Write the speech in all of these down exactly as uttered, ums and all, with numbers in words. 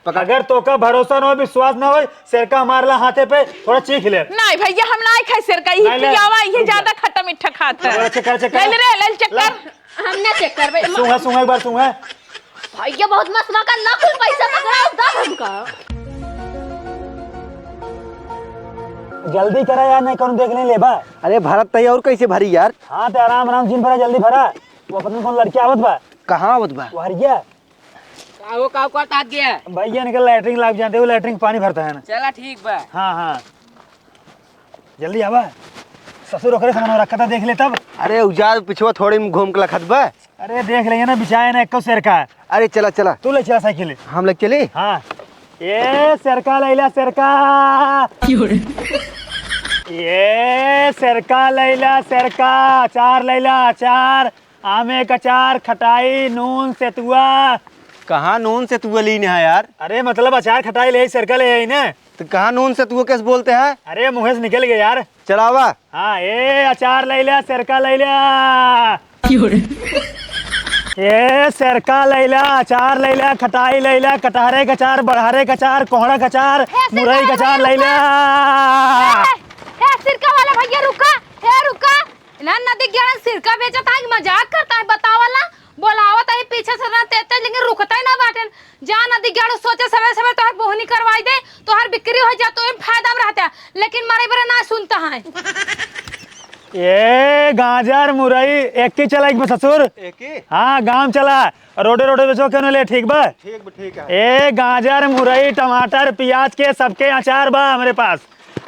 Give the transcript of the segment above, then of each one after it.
पकड़। अगर तोका भरोसा न हो, विश्वास न हो, सिरका हमार ला हाथे पे थोड़ा चीख ले। नहीं भैया, हम नहीं खाई सिरका, यही नहीं ले। पियावा, यही रुक जा। ज्यादा खट्टा मीठा खात है। और अच्छा कर, अच्छा कर। ले ले रे, ले ले चक्कर। ला। हम ना चेक करबे। सूंघा, सूंघा, एक बार सूंघा। भैया बहुत मस्त बा का, ला कुल पैसा पकड़ा, दब हमका। जल्दी करा यार, नहीं कौन देख नहीं लेबा। अरे भरत तई और कैसे भरी यार? हाँ, ते आराम आराम जिन भरा, जल्दी भरा। वो अपन कौन लड़की आवत बा? कहाँ आवत बा? वो हरिया। का हो, का करत हाथ गया? भैया निकल लैट्रिन लाग जाते, वो लैट्रिन पानी भरता है ना। चला ठीक बा। हाँ, हाँ। जल्दी आवा। ससुर ओकरे सामान रखा था, देख ले तब। अरे उजार पिछुआ थोड़ी में घूम के लखत बा। अरे देख लेंगे ना, बिछाए ना एको सिरका। अरे चला, चला। तू ले चला साइकिल। हम ले चली? हाँ। ए सिरका लैला सिरका। क्यों रे? ए सिरका लैला सिरका, अचार लैला अचार, आमे क अचार, खटाई, नून, सेतुआ। कहाँ नून सेतुआ लीन है यार? अरे मतलब अचार खटाई ले, सिरका ले आई ना। तो कहाँ नून सेतुआ कैसे बोलते हैं? अरे मुँह से निकल गया यार। चलावा। हाँ, ए अचार लैला, सिरका लैला। क्यों रे? ए सिरका लैला, अचार लैला, खटाई लैला, कटहरे क अचार, बड़हरे क अचार, कोहड़ा क अचार, ए, सिरका मुरई क अचार लैला। ए, ए, सिरका वाला भैया रुका, ए रुका। ना नदी ज्ञान सिरका बेचत है, मजाक करता है, बतावला। बोलावत है पीछे से ना तेज तेज, लेकिन रुकता ही ना बाटेन। जा नदी ज्ञान सोचे सवेरे सवेरे तोहर बोहनी करवाई दे, तोहर बिक्री हो जा, तो फायदा में रहता है, लेकिन मरे बरे ना सुनता है। ए गाजर मुरई एक ही चला एक में ससुर। एक ही? हाँ, गाँव चला, रोडे रोडे बेचो क्यों ना ले, ठीक बा? ठीक बा, ठीक है। ए गाजर मुरई टमाटर प्याज के सबके अचार बा हमरे पास,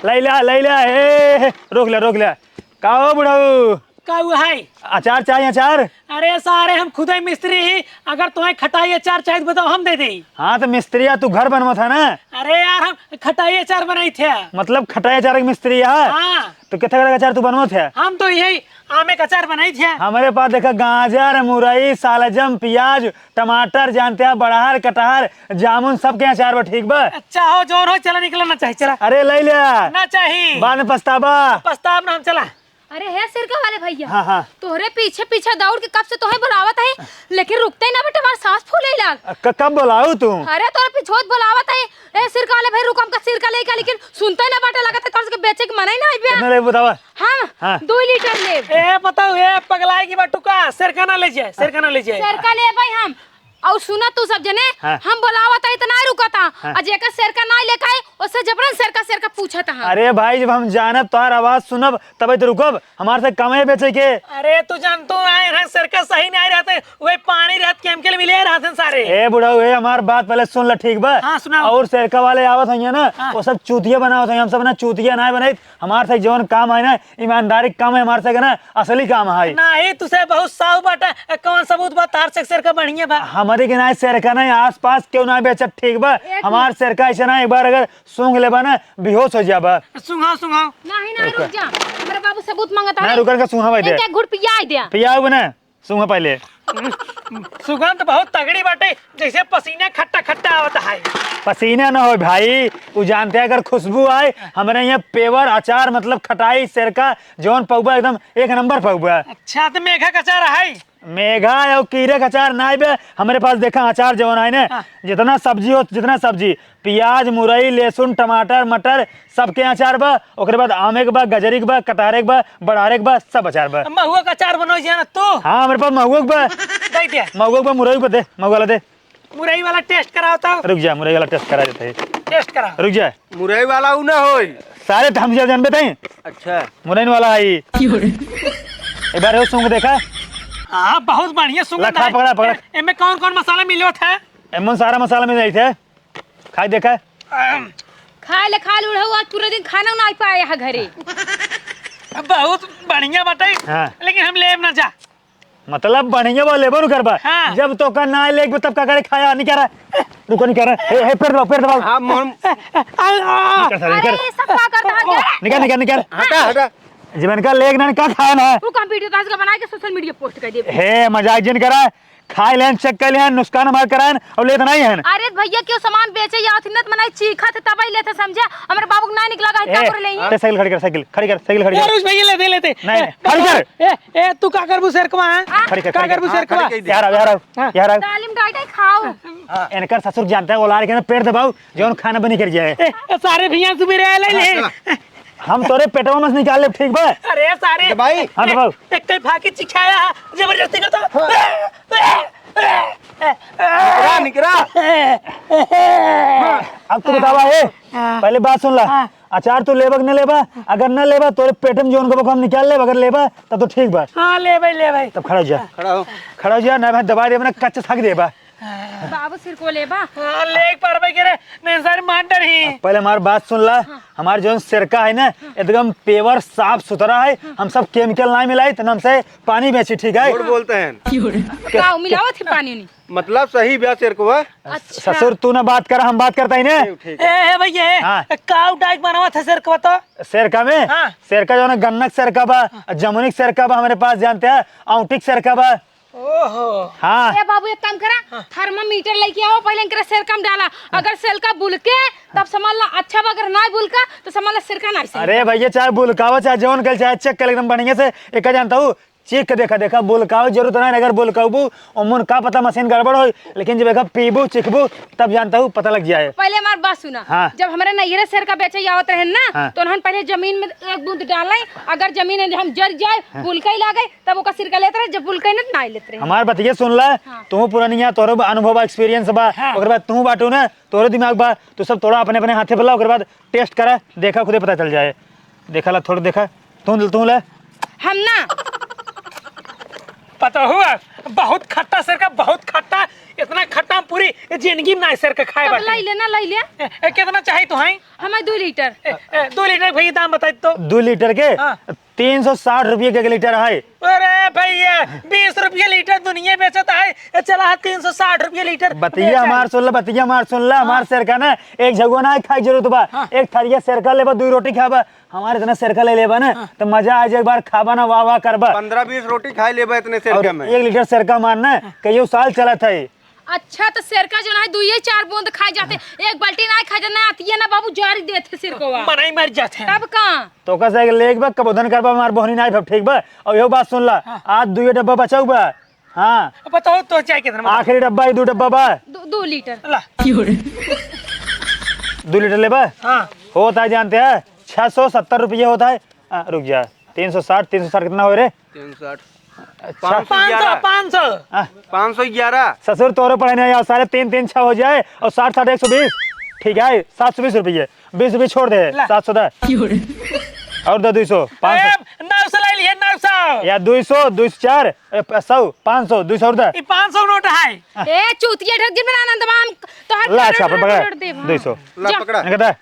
लैला लैला। ए रोक ले, रोक ले। का हो बुढ़ऊ? का हुआ है? अचार चाहिए, अचार? अरे सारे, हम खुदे मिस्त्री ही, अगर तुम्हें खटाई अचार चाहिए तो बताओ, हम दे देई। हाँ, तो मिस्त्रिया तू घर बनवत है ना? अरे यार, हम खटाई अचार बनाई थे। मतलब खटाई अचार के मिस्त्री है? हाँ। तो कितना तरह का अचार तू बनवत है? हम तो यही आमे का अचार बनाई थे। हमारे पास देखा, गाजर, मुरई, सालजम, प्याज, टमाटर, जानते हैं, बड़हर, कटहर, जामुन, सबके अचार बा, ठीक बा? अच्छा हो, जोर हो, चला निकलना चाहिए, चला। अरे ले ले। ना चाहिए। बाद में पछताबा। पछताब ना हम, चला। अरे हे सिरका वाले भैया, हाँ, हाँ। तोहरे पीछे पीछे दौड़ के कब से तोहे बुलावत है, लेकिन रुकते ही ना बेटा, हमार सांस फूले लाग। अ, क-, कब बुलाऊ तू? अरे तोहरे पीछे होत बुलावत है। ए सिरका वाले भाई रुक, हमका सिरका लेके, लेकिन सुनते ही ना बाटे, लगत है तोहरे के बेचे के मन ही ना आइबे। कितना लेबू बतावा? हम हाँ। दो लीटर लेब। ए बताओ, ए पगलाई की बटुका, सिरका ना ले जाए, सिरका ना ले जाए। सिरका लेबै हम। और सुना तू सब जने, हाँ। हम बोलावत है इतना रुकता, हाँ। और जेकर सेरका ना लेके आए, उससे जबरन सेरका, सेरका पूछत है। अरे भाई, जब हम जानब, तोहार आवाज सुनब, तबे तो रुकब। हमार से कमे बेचे के। अरे तू जान, तू आए रहे, सेरका सही नहीं रहते, वही पानी रहत, केमिकल मिले रहते सारे। ए बुढ़ऊ, ए हमार बात पहले सुन ल, ठीक बा? हाँ, सुनाओ। और सेरका वाले आवत हैं ना, हाँ। वो सब चूतिया बनावत हैं, हम सब ना चूतिया ना बनाई। हमार से जौन काम है ना, ईमानदारी काम है हमार से ना, असली काम है। नहीं, तुसे बहुत साउ बाटा, कौन सबूत बा तार से सेरका बढ़िया बा? हमारे के ना सेरका नहीं, आसपास क्यों ना बेचत, ठीक बा? एक हमार सेरका ऐसे ना, एक बार अगर सूंघ लेबा ना, बेहोश हो जाबा। सूंघाओ, सूंघाओ। नहीं, नहीं, रुक जा। मेरे बाबू सबूत मांगता ना, है। रुकन का सूंघा भाई दे। एक, एक घूंट पियाई दे। पियाओ ना, सूंघा पहले। सुगंध बहुत तगड़ी बाटे, जैसे पसीना खट्टा खट्टा आवत है। पसीना ना हो भाई, उ जानते हैं, अगर खुशबू आए, हमरे यहाँ पेवर, अचार, मतलब खटाई, सेरका, जौन पउबा एकदम एक नंबर पउबा। अच्छा, तो मेघा का अचार है? मेघा और कीरे का अचार ना आइबे, हमरे पास देखा अचार जौन आए ने, हाँ। जितना सब्जी हो, जितना सब्जी, प्याज, मुरई, लहसुन, टमाटर, मटर, सबके अचार बा। ओकरे बाद आमे के बा, गजरी के बा, कटहरे के बा, बड़हरे के बा, सब अचार बा। महुआ का अचार बनोई जाना तू? हाँ, हमरे पास महुआ के बा। दे दे। महुआ के बा, मुरई के बा, दे, महुआ वाला दे। मुरई वाला टेस्ट कराओ तो। रुक जा, मुरई वाला टेस्ट करा देते हैं। टेस्ट कराओ। रुक जा। मुरई वाला उ ना होई। सारे तो हम जब जानबे तई। अच्छा। मुरई वाला आई। एक बार हो सूंघ देखा। हाँ, बहुत बढ़िया सूंघ ला, खा, है। पकड़ा, पकड़ा। एमे कौन कौन मसाला मिलो था? एमन सारा मसाला मिल जाई थे। खाई देखा। अम। खाए ले खा ले उड़ऊ, आज पूरा दिन खाना नहीं पाए यहाँ घरे। बहुत बढ़िया बाटे, हाँ। लेकिन हम लेब ना जा। मतलब बढ़िया बा, लेबो न करबा। हाँ। जब तोका ना लेके तब का करे खाया, नहीं कह रहा। रुको, नहीं कह रहा। हे, हे, पेड़ दबाओ, पेड़ दबाओ। हाँ, मोहन। निकल सारे, अरे, निकल। ये सब का करता है? निकल, निकल, निकल। हटा, हटा। जब इनका लेके ना, का खाया ना? रुक, हम वीडियो ताज का बना के सोशल मीडिया पोस्ट कर देब। हे, मजाक जिन करा। खाए लेन, check कर लेन, नुकसान हमार कराएन और लेत नहीं हन। अरे भैया, क्यों सामान बेचे या अथी नत मनाई चीखत है, तबई लेते समझे। हमरे बाबू को ना निकला है, ए, तब ले। ते साइकिल खड़ी कर, साइकिल खड़ी कर, साइकिल खड़ी ए, कर। रुस भैया, लेते, लेते। नहीं, ए, नहीं, खड़ी कर। ए, ए, तू का करबू शेरकवा, हाँ? खड़ी कर, का खड़ी कर। करबू हाँ, शेरकवा? खड़ी कर दे। यार आओ, यार आओ, हाँ। यार आओ। दालिम डाइट है, खाओ। हाँ। इनकर ससुर जानते हैं, ओलार के ना पेट दबाओ, जौन खाना बनी कर जाए। ए, ए, सारे भैया सुबह रे ले ले। हाँ, चला। हम तोरे पेटवा में से निकाल लेब, ठीक बा? अरे सारे, ए भाई। हाँ, तो बाबू। एक कई फाकी चिखाया, जबरदस्ती कर तो। हाँ। निकरा, निकरा। अब तू बतावा, ए, हाँ। पहले बात सुन ला। हाँ। अचार तू लेबा कि न लेबा? अगर न लेबा, तोरे पेट में जौन को हम निकाल लेब, अगर लेबा, तब तो ठीक बा। हाँ, लेबै, लेबै। तब खड़ा हो जा। खड़ा हो। खड़ा हो जा, ना भाई दबा दे, अपना कच्चा थक देबा। बाबू सिरकवा लेबा? हाँ, ले एक बार भाई के रे, नहीं सर, मान डर ही। पहले हमार बात सुन ला। हाँ। हमार जौन सिरका है ना, हाँ। एकदम pure साफ सुथरा है। हाँ। हम सब chemical ना मिलाई, तो हमसे पानी बेची, ठीक है? झूठ बोलते हैं। का मिलावत है पानी नहीं? मतलब सही ब्याह सिरकवा। अच्छा। ससुर, तू ना बात कर, हम बात करता ही ना। ठीक, ठीक ए, है। ए, भैया, हाँ। काउ डाइक बनावत है सिरकवा तो? सिरका में? हाँ। सिरका जौन है, गन्नक सिरका बा, हाँ। जमुनिक सिरका बा, हमरे पास जानते हैं, औंटिक सिरका बा। ओहो। हाँ। ए बाबू, एक काम करा, हाँ। Thermometer लेके आओ, पहले इनकरे सेरका में डाला। हाँ। अगर सेलका बुलके, तब समझ ला अच्छा बा, अगर नाय बुलका, तो समझ ला सेरका नाय सही। अरे भैया, चाहे बुलकावा, चाहे जौन कल, चाहे check कर, एकदम बढ़िया से, एक जानता हूँ, check के देखा, देखा, बुलकावा जरूरत ना है, अगर बुलकाबू, ओमन का पता मशीन गड़बड़ होई, लेकिन जब एक पीबू, चिखबू, तब जानता हूँ, पता लग जाए। पहले हमार बात सुना। हाँ। जब हमरे नैहरे सेरका बेचे आवत रहे ना, हाँ। तो उन्हन पहले जमीन में एक बूंद डाले, अगर जमीन में हम जर जाए, हाँ। बुलकई लागे, तब ओका सिरका लेत रहे, जब बुलकई न, नाई लेत रहे। हमार बतिया सुन ला, हाँ। तू पुरनिया, तोरो अनुभव बा, experience बा, हाँ। ओकर बाद तू बाटू ना, तोरो दिमाग बा, तू सब तोड़ा अपने अपने हाथे पे ला, ओकर बाद test करा, देखा खुदे पता चल जाए। देखा ला, थोड़ा देखा, तू, तू ले। हम ना। पता हुआ, बहुत खट्टा सिरका, बहुत खट्टा, इतना खट्टा हम पूरी जिंदगी में ना सिरका खाए तब बाटे। लाई ले ना, लाई ले। ए, ए, कितना चाही तुहई? हमें दो लीटर। ए, ए, दो लीटर भैया दाम बताई तो। दो लीटर के? हाँ। तीन सौ साठ रुपये के लीटर है। अरे भैया, बीस रुपये लीटर दुनिया बेचत है, ए, चला है तीन सौ साठ रुपये लीटर बतिया बेचा है। हमार सुन ला, बतिया हमार सुन ला, हमार हाँ। सिरका ना एक झगुआ ना खाए जरूरत बा, हाँ। एक थरिया सिरका लेबा, दो रोटी खाबा, हमार इतना सिरका ले लेबा ना, हाँ। तो मजा आ जाए, एक बार खाबा ना, वाह वाह करबा। पन्द्रह बीस रोटी खाए लेबा इतने सिरका और में। एक लीटर सिरका मार ना, हाँ। कईयो साल चलत है। अच्छा, तो सिरका जो ना है, दुइये चार बूंद खाए जाते, हाँ। एक बाल्टी ना खाए जाते, ना आती है ना बाबू, जारी देते सिरकवा। मनाई मर जाते हैं। तब का? तो का से लेके बा, कबोधन करबा, हमार बहनी ना आइब, ठीक बा? और यो बात सुन ला, हाँ। आज दुइये डब्बा बचाऊ बा। हाँ। अब बताओ तो चाय कितना बा? आखिरी डब्बा, ये दो डब्बा बा। दो, दो लीटर। ला। दो लीटर लेबा? हाँ। होता है, जानते हैं, छह सौ सत्तर रुपये होता है। आ, रुक जा, तीन सौ साठ, तीन सौ साठ कितना हो रे? तीन सौ साठ। अच्छा। पाँच सौ, पाँच सौ। हाँ। पाँच सौ ग्यारह। ससुर, तोरो पढ़े नहीं आओ, सारे तीन तीन छः हो जाए और साठ साठ एक सौ बीस। ठीक है, सात सौ बीस रुपये, बीस रुपये छोड़ दे, ला। सात सौ दे। और दे दो सौ, पाँच सौ। ए, नौ सौ ले लिए, नौ सौ। या दो सौ, दो सौ चार, ए, प-, सौ, पाँच सौ, दो सौ और दे। ई पाँच सौ नोट है। ए, चूतिया ढक दिन में आनंद मान, तो हर ला, अच्छा, अपन पकड़ा। नोट देबो। दो सौ। ला, जा। पकड़ा। इनका दे।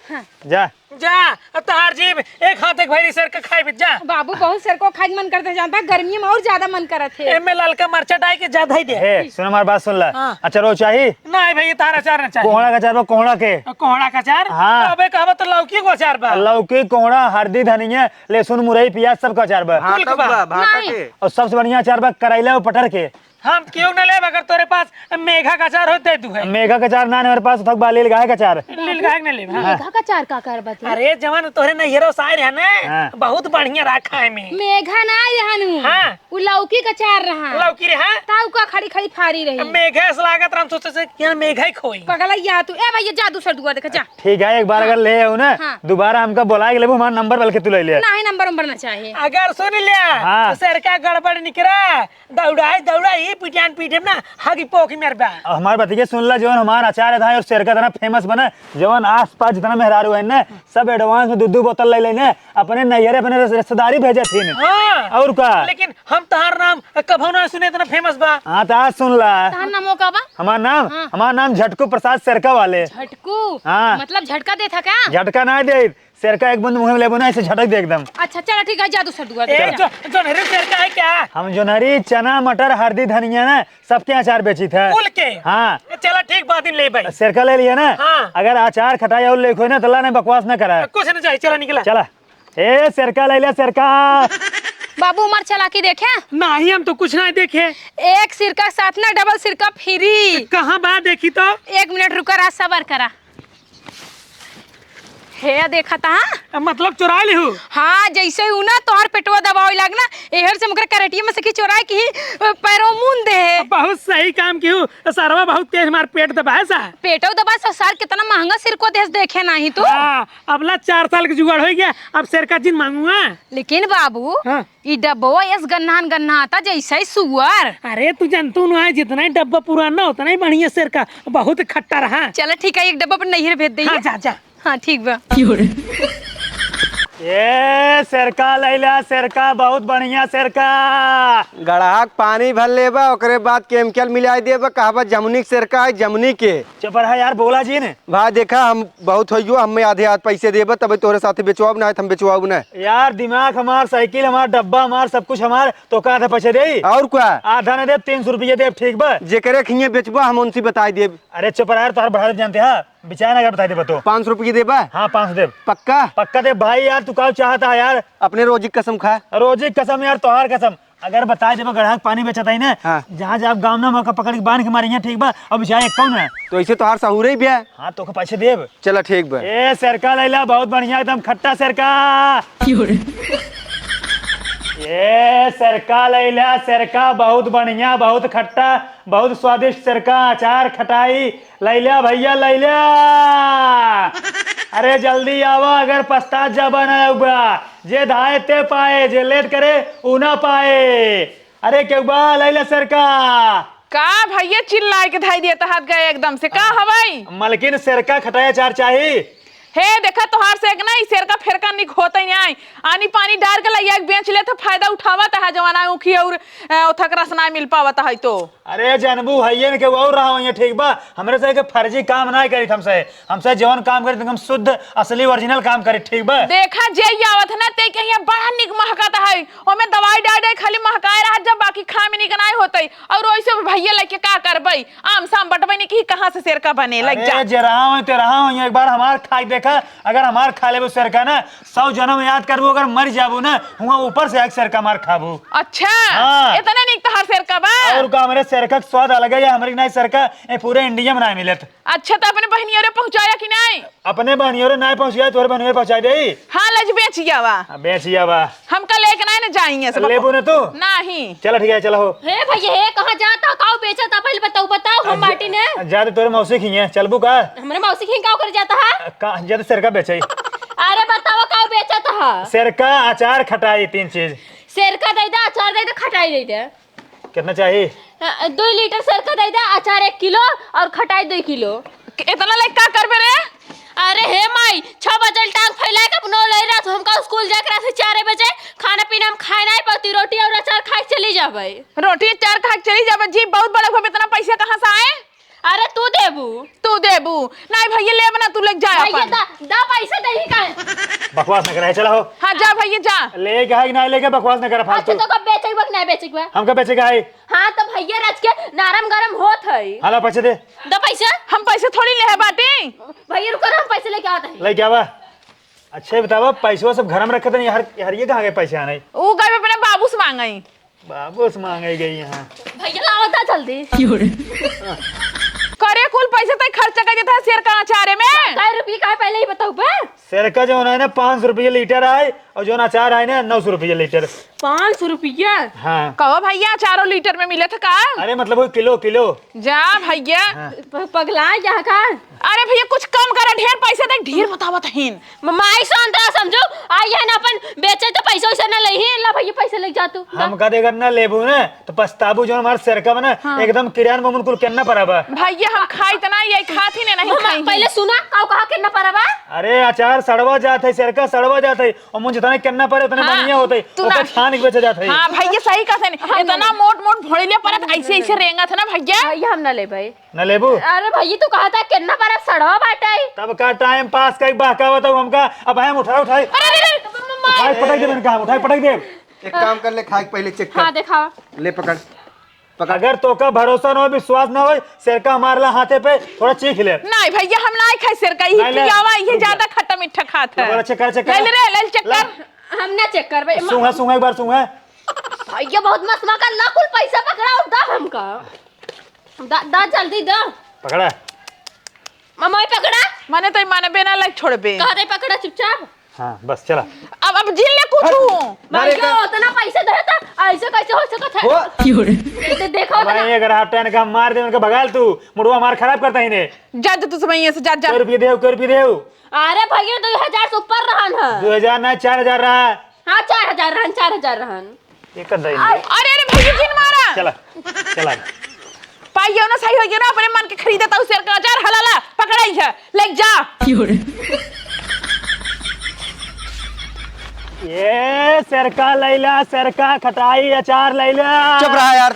हाँ। जा। जा, अब तहार जीभ एक हाथ एक भैरी सिरका खाई बित जा। बाबू, बहुत सिरको खाई मन करते जानता, गर्मी में और ज्यादा मन करत है। एमे ललका मरचा डाल के ज्यादा ही दे। हे, सुन हमार बात सुन ला। हाँ। अचारो चाही? नहीं भैया, तहार अचार ना चाही। कोहड़ा का अचार बा, कोहड़ा के। कोहड़ा का अचार? हाँ। अबे कहबा तो लौकी को अचार बा। लौकी, कोहड़ा, हरदी, धनिया, लहसुन, मुरई, पियाज, सब का अचार बा। भाटा कुल के बा। बा, भाटा नहीं। के। और सबसे बढ़िया अचार बा करैला और पटर के। हम क्यों न लेब, अगर तोरे पास मेघा का अचार हो, दे दू है। मेघा का अचार ना है हमारे पास, उठक बा, लील गाय का अचार। लील गाय के न लेब, हाँ। मेघा का अचार का करबा तू? अरे, जवान तोहरे नैहरो सार है ना, हाँ। बहुत बढ़िया रहा खाए में। मेघा ना आई रहनु। हाँ। उ लौकी का अचार रहा। लौकी रे, हाँ। ताऊ का खड़ी खड़ी फारी रही। मेघा से लागत रहा, हम सोचे से कि यहाँ मेघा ही खोई। पगला या तू। ए भैया, जा दूसर दुआ देखा, जा। ठीक है, एक बार हाँ। अगर ले आओ ना, हाँ। दोबारा हमका बुलाए के लेबू, हमारा नंबर बल्कि तू ले ले। नहीं, नंबर उम्बर ना चाहे। अगर सुन लिया, हाँ। तो सिरका गड़बड़ निकरा, दौड़ाई, दौड़ाई, पिटियान पीटे में ना, हगी पोखी मेर बा। अब हमार बतिया सुन ला, जवन हमार अचार है और सिरका इतना famous बना, जवन आसपास जितना मेहरारू है ना, सब advance में दू दू बोतल ले लेने, अपने नैहरे, अपने रिस-, रिश्तेदारी भेजे थी ने। हाँ। और का? लेकिन हम तहार नाम कभो ना सुने, इतना famous बा। हाँ, तो आज सुन ला। तहार नाम का बा? हमार नाम, हाँ। हमार नाम झटकू प्रसाद सिरका वाले। झटकू? हाँ। मतलब झटका देत है का? झटका ना दे, सिरका एक बूंद मुँह में लेबो ना, ऐसे झटक दे एकदम। अच्छा, चला ठीक है, जा दूसर दुआ दे, ए, जा। जो, जोन्हरी सिरका है क्या? हम जोन्हरी, चना, मटर, हरदी, धनिया ना, सबके अचार बेचित है। कुल के? हाँ। ए, चला ठीक, बाद में लेबै। सिरका ले लिया ना? हाँ। अगर अचार खटाई और लेख होई ना, तो ला नहीं, बकवास ना करा। कुछ नहीं चाहिए, चला निकला। चला। ए, सिरका ले लिया, सिरका। बाबू, हमार चालाकी देखे। नाही, हम तो कुछ नाही देखे। एक सिरका के साथ ना डबल सिरका फ्री। कहाँ बा, देखी तो। एक मिनट रुका रहा, सबर करा। हे, देखा था? मतलब चोराइ लिहू? हाँ, जैसे ही उ ना तोहर पेटवा दबावे लाग ना, एहर से मुकर करेटिया में से की चोराइ की ही, अ, पैरों मून दे। बहुत सही काम किहू। सरवा बहुत तेज हमार पेट दबाए सा। पेटो दबाए सा, सार कितना महंगा सिरको देस देखे नाही तू। हाँ, अब ला चार साल के जुगाड़ होइ गया, अब सिरका जिन मांगुआ। लेकिन बाबू, हाँ। ई डब्बो एस गन्हान गन्हाता जैसे ही सुअर। अरे तू जानतू ना है, जितना ही डब्बा पुराना उतना ही बढ़िया सिरका, बहुत खट्टा रहा। चला ठीक है, एक डब्बा पर नैहर भेज देइए। हाँ, जा, जा। हाँ, ठीक बा। ए सिरका लैला, सिरका बहुत बढ़िया सिरका। गड़हा के पानी भर लेबा, ओकरे बाद केमिकल मिलाई देबा, कहबा जमुनी के सिरका है, जमुनी के। चुप रहा यार, बोला जिन। भाई देखा, हम बहुत होइयो, हमें आधे आध पैसे देबा, तबे तोहरे साथे बेचवाब ना, हम बेचवाब ना। यार दिमाग हमार, साइकिल हमार, डब्बा हमार, सब कुछ हमार, तो का आधा पैसे दे? और का? आधा ना देब, तीन सौ रुपये देब, ठीक बा? जेकरे खिए बेचबा, हम उनसे बताई देब। अरे चुप रहा यार, तोहर बढ़ा देब जानते हा, बिचारा ना अगर बताई देबा तो। पाँच सौ रुपये देबा? हाँ, पाँच सौ देब। पक्का? पक्का देब भाई यार, तू का चाहता है यार? अपने रोजी की कसम खा। रोजी की कसम यार, तोहार कसम। अगर बताई देबा गड़हा के पानी बेचत ही ना, हाँ। जहाँ जहाँ गाँव ना मौका पकड़ के बांध के मारी है, ठीक बा? अब बिचारा एक कौन है? तो इसे तोहार सहूरे ही बे। हाँ, तो के पैसे देब। चला ठीक बा। ए सिरका लैला, बहुत बढ़िया, एकदम खट्टा सिरका। ए सिरका लैला, सिरका बहुत बढ़िया, बहुत खट्टा, बहुत स्वादिष्ट सिरका, अचार, खटाई, लैला भैया लैला। अरे जल्दी आवा, अगर पछतात जाबा ना आउबा। जे धाए ते पाए, जे लेट करे उ ना पाए। अरे केहू बा, लैला सिरका। का भैया चिल्लाए के धाई दिया तहात गए एकदम से, का हवाई? मलकिन सिरका खटाई अचार चाही। हे देखा तोहार से एक ना, ई सिरका फेरका निक होते नहीं आई। आनी पानी डार के लैया के बेच ले तो फायदा उठावा तहा जवाना उखी और, अ, ओथक रस ना मिल पावत है तो। अरे जनबू हइये न के और रहा होइये, ठीक बा? हमरे से के फर्जी काम ना करी हमसे। हमसे जौन काम करी एकदम शुद्ध, असली, ओरिजिनल काम करी, ठीक बा? देखा जे ई आवत है ना, ते के हियाँ बड़ा निक महकत है। ओमे दवाई डाल डाल खाली महकाए रहत जब बाकी खाए में निक नाई होतई। और ओइसे भैया लेके का करबई? आम साम बटबई नहीं कि कहाँ से सेरका बने लग अरे जा। जे रहा होइये, ते रहा होइये, एक बार हमार खाई देखा। अगर हमार खा लेबू सेरका ना, सौ जनम याद करबू, अगर मर जाबू ना, हुआं ऊपर से आके सेरका मार खाबू। अच्छा, हाँ। इतने निक तोहार सेरका बा? और का, हमरे सेरका के स्वाद अलग है, या हमरे नाई सेरका, ए, पूरे इंडिया में नाई मिलत। अच्छा, तो अपने बहनियों रे पहुँचाया कि नाई? अपने बहनियों रे नाई पहुँचाया, तोहरे बहनियों रे पहुँचाई देई। हाँ, लज बेचिया बा। हाँ, बेचिया बा। हमका लेके नाई ना जाइए सब। लेबू ना तू? नहीं। चला ठीक है, चला हो। हे भैया, हे कहाँ जाता, काऊ बेचता, पहले बताओ, बताओ, हम बाटी ने। जा तो तोरे मौसी खिए, चलबू का? हमरे मौसी खिए काऊ करे जाता है? का, जा तो सेरका बेचे। अरे बताओ, काऊ बेचत है? सेरका, अचार, खटाई, तीन चीज। सेरका दे दे, अचार दे दे, खटाई दे दे। कितना चाहिए? अ, दो लीटर सेरका दे दे, अचार एक किलो और खटाई दो किलो। कि-, इतना लाइक का करबे रे? अरे हे माई, छह बजे टांग फैला के अपनो ले रहा, तो हमका स्कूल जाके रहा से चार बजे खाना पीना हम खाए नहीं पाती, रोटी और अचार खा के चली जाबे। रोटी अचार खा के चली जाबे जी, बहुत बड़ा, हम इतना पैसा कहाँ से आए? अरे तू देबू। तू देबू? नहीं भैया, लेब ना, तू लेके जा भैया अपन। दा, दा पैसा दे ही का? बकवास न करे, चला हो। हाँ, जा भैया, जा। ले के है कि नहीं लेके, बकवास न करे फालतू। अच्छा, तो कब बेचे के बा कि नहीं बेचे के बा? हमका बेचे के है। हाँ, तो भैया, राज के नरम गरम होत है। हाला पैसे दे। दा पैसा? हम पैसे थोड़ी ले है बाटे। भैया, रुको ना, हम पैसे लेके आवत है। लेके आवा। अच्छा, ये बतावा, पैसवा सब घर में रखे थे, यार, यार, ये कहाँ गए पैसे आने? ऊ गए अपने बाबू से मांगे। बाबू से मांगे गई यहाँ। भैया, लावा था जल्दी। करे कुल पैसे तय खर्च कर देता है सेरका अचारे में। कै रुपये का है, पहले ही बताओ बे। सेरका जो है ना, पाँच सौ रुपये लीटर आए, और जो अचार आए ना, नौ सौ रुपये लीटर। पाँच सौ रुपया? हाँ। कहो भैया, अचारो लीटर में मिले था का? अरे मतलब वो किलो, किलो। जा भैया। हाँ। प-, पगला जा का? अरे भैया, कुछ कम करा, ढेर पैसे दे, ढेर बतावत हिन। म-, माई से अंतरा समझो, आई है ना अपन बेचे तो पैसा वैसा ना ले ही, ला भैया पैसे ले जा तू। हम का दे अगर ना लेबू ना, तो पछताबू जो हमार सेरका में ना, हाँ। एकदम किरान में कुल केन्ना परा बा। भैया, हम खाई त ना, ये खात ही ने नहीं मम्मा, खाई ही। पहले सुना, काऊ कहा केन्ना परा बा? अरे अचार सड़वा जात है, सेरका सड़वा जात है, और मुझे तने केन्ना परे, उतने हाँ, बढ़िया होते, तू ओकर ना। छान के बेचे जात है। हाँ भैया, सही कहते हैं, हम इतना ना मोट मोट भोड़िले परत, ऐसे ऐसे रेंगत है ना भैया। भैया, हम ना ले भाई। न लेबू? अरे भैया, तू कहा था केन्ना बड़ा सड़वा बाटे। तब का टाइम पास कई बहकावत हो हमका? अब हम उठाए, उठाए। अरे, अरे, अरे, उठाए पटक दे, मैंने कहा, उठाए पटक दे। एक काम कर ले, खाए के पहले चेक कर। हाँ, दिखाओ। ले पकड़, पकड़। अगर तोका भरोसा ना हो, विश्वास ना हो, सेरका हमारे ला हाथे पे थोड़ा चीख ले। नहीं भैया, हम ना खाए सेरका, ये नहीं, ले। पियावा, ये रुक जा। ज्यादा खट्टा मीठा खात है। पकड़, चेक कर, चेक कर। ले, ले रे, ले, चेक ला। कर। हम ना चेक करबे। सूंघा, सूंघा, एक बार सूंघा। भैया बहुत मस्त मौका, ला कुल पैसा पकड़ा और दा हमका। दा, दा जल्दी दा। पकड़ा। मम्मी पकड़ा। मने तो मानबे ना लाइक छोड़बे। कह दे पकड़ा चुपचाप। हाँ, बस चला। अब, अब जिन ले कुछ हट। हूँ। ना रे, भैया, का उतना पैसा दे तो ऐसे कैसे हो सकत है? वो दे, दे, देखो भाई, उतना। अगर हाफ टैन का मार दे, उनका भगाल तू, मुड़वा मार खराब करता ही ने। जा, जा, तू समझिए से, जा, जा। कै रुपये देव, कै रुपये देव? अरे भैया, दो हजार से ऊपर रहन है। दो हजार ना, चार हजार रहा। हाँ, चार हजार रहन, चार हजार रहन। ये कर दे। अरे, अरे भैया, जिन मारा। चला, चला। पाइयो ना सही हो गया ना, अपने मन के खरीदे तो शेर का हजार हलाला पकड़ाई है, ले जा। ये सेरका लैला, सेरका खटाई अचार लैला। चुप रहा यार,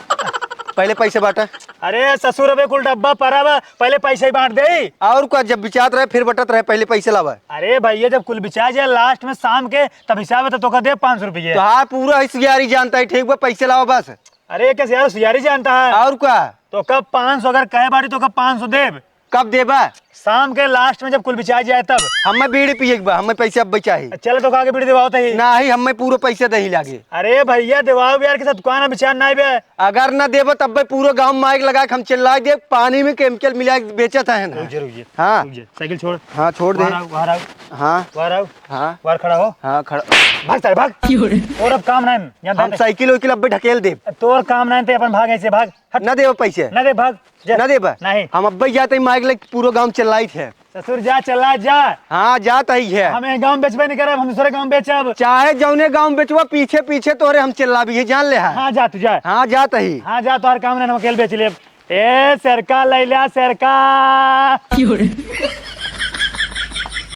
पहले पैसे बांटा। अरे ससुर, अबे कुल डब्बा परा बा, पहले पैसे ही बांट दे। और का, जब बिचात रहे फिर बटत रहे, पहले पैसे लावा। अरे भैया, जब कुल बिचा जाए लास्ट में शाम के, तब हिसाब है तो तोका दे पाँच सौ रुपये। तो हाँ, पूरा ही सुयारी जानता है, ठीक बा, पैसे लावा बस। अरे कैसे यार, सुयारी जानता है। और का? तो कब पाँच सौ अगर कहे बाटी तो कब पाँच सौ देब? कब देबा? शाम के लास्ट में जब कुल बिचाई जाए तब। हमें बीड़ी पिए के बा, हमें पैसे अब चाही। चलो तो आगे बीड़ी देवाओ तही। नाही, हमें पूरा पैसे दही लागे। अरे भैया देवाओ बे यार, के साथ दुकान बिचार नाही बे। अगर ना देबा तब बे पूरा गांव माइक लगा के हम चिल्ला दे, पानी में केमिकल मिला के बेचत है ना। रुक जा, रुक जा, हाँ। रुक जा, साइकिल छोड़। हाँ, छोड़ दे। बाहर आओ, बाहर आओ। हाँ। बाहर आओ। हाँ। बाहर खड़ा हो। हाँ, खड़ा। भाग सारे, भाग। और अब काम ना है, यहाँ हम बैठ। साइकिल वाइकिल अब्बे ढकेल दे। तोर काम ना है, ते अपन भाग ऐसे, भाग। हट। ना देबा पैसे। ना दे, भाग। जा। ना देबा? नहीं। हम अब्बे जाते ही माइक लग पूरा गांव चिल्लाइत है। ससुर जा, चिल्ला जा। हाँ, जात ही है। हम एक गांव बेचबे नहीं करब, हम दूसरे गांव बेचब। चाहे जौने गांव बेचबा, पीछे पीछे तोरे हम चिल्लाबी है, जान ले है। हाँ, जा तू जा। हाँ, जात ही। हाँ, जा, तोहर काम ना, हम अकेले बेच लेब। ए, सरका लैला, सरका।